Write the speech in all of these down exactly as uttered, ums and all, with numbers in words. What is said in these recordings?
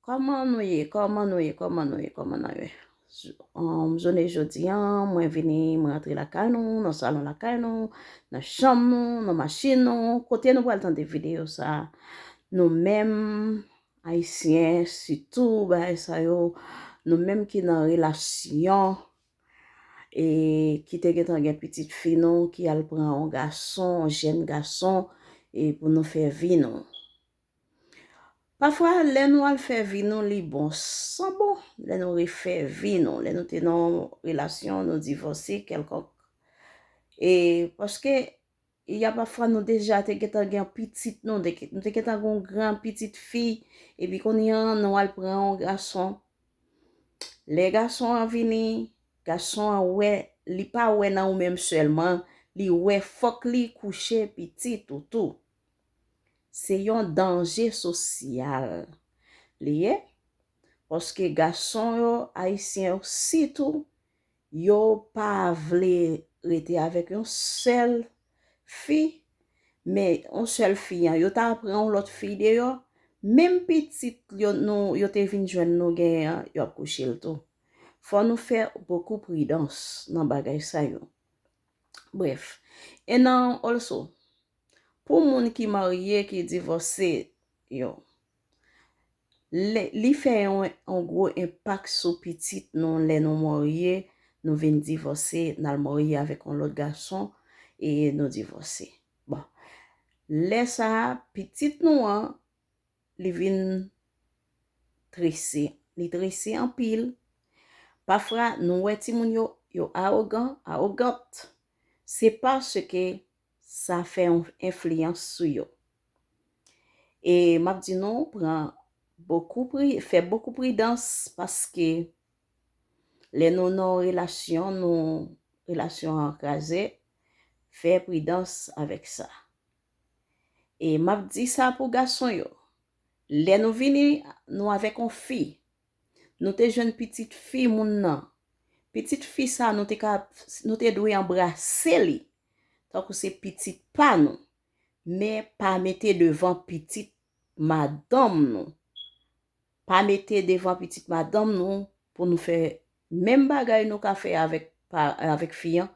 Kòman nou ye? Kòman nou ye? Kòman nou ye? Kòman nou ye? J- um, jounen jodi an, mwen vini, mwen rantre lakay nou, nan salon lakay nou, nan chanm nou, nan machin nou, kote nou pral tande videyo sa. Nou menm, Ayisyen, sitou bagay sa yo, nou menm ki nan relasyon, e ki te gentan gen pitit fi nou, ki al pran yon gason, yon jèn gason, e pou nou fè vi nou. Pafwa, lè nou al fè vi nou, li bon san bon. Lè nou refè vi nou, lè nou te nan yon relasyon, nou divòse kèlkonk. E paske, y a pafwa nou deja te gentan gen pitit nou, de- nou te gentan gen yon gran pitit fi, epi kounye a nou al pran yon gason. Lè gason an vini, gason an wè, li pa wè nan ou menm sèlman, li wè fòk li kouche pitit ou tou. Se yon danje sosyal li ye, paske gason yo, Ayisyen yo sitou, yo pa vle rete avèk yon sèl fi, men yon sèl fi an, yo ta pran yon lòt fi deyò, menm pitit yo, nou, yo te vin jwenn nou genyen an, yo ap kouche l tou. Fò nou fè bokou pridans nan bagay sa yo. Bref, and also, pou moun ki marye, ki divòse yo, lè- li fè yon, yon gwo enpak sou pitit nou lè nou marye, nou vin divòse, n al marye avèk yon lòt gason e nou divòse. Bon, lè sa a, pitit nou an, li vin trese. Li trese anpil. Pafwa, nou wè timoun yo, yo awogan, awogant. Se paske sa fè yon enfliyans sou yo. E m ap di nou, pran bokou pri, fè bokou pridans, paske lè nou nan yon relasyon, nou, relasyon an kraze, fè pridans avèk sa. E m ap di sa pou gason yo. Lè nou vini, nou avèk yon fi. Nou te jwenn pitit fi moun nan. Pitit fi sa, nou te ka, nou te dwe anbrase li. Tankou se pitit pa nou. Men pa mete devan pitit madanm nou. Pa mete devan pitit madanm nou pou nou fè menm bagay nou ka fè avèk, pa, avèk fi an,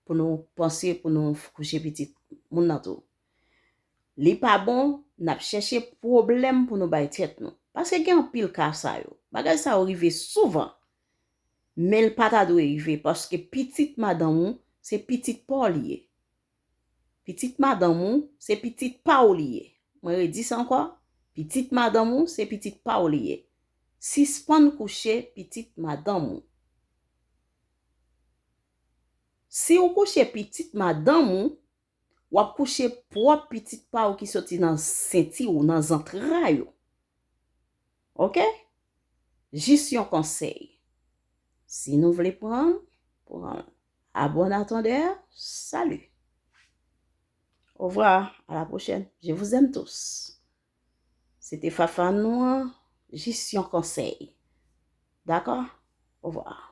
pou nou panse, pou nou kouche pitit moun nan tou. Li pa bon, n ap chèche pwoblèm pou nou bay tèt nou. Paske gen anpil ka sa yo. Bagay sa yo rive souvan. Men l pa ta dwe rive, paske pitit madanm ou, se pitit pa w li ye. Pitit madanm ou, se pitit pa w li ye. Mwen redi sa ankò, pitit madanm ou, se pitit pa w li ye. Sispann kouche pitit madanm ou. Si w kouche pitit madanm ou, w ap kouche pwòp pitit pa w ki soti nan senti w, nan zantray ou. Oke? Jis yon konsèy. Si nou vle pran l, pran l. A bon atandè, salut. Au revoir, à la prochaine. Je vous aime tous. Se te Fafa nou an, jis yon konsèy. Dakò? Au revoir.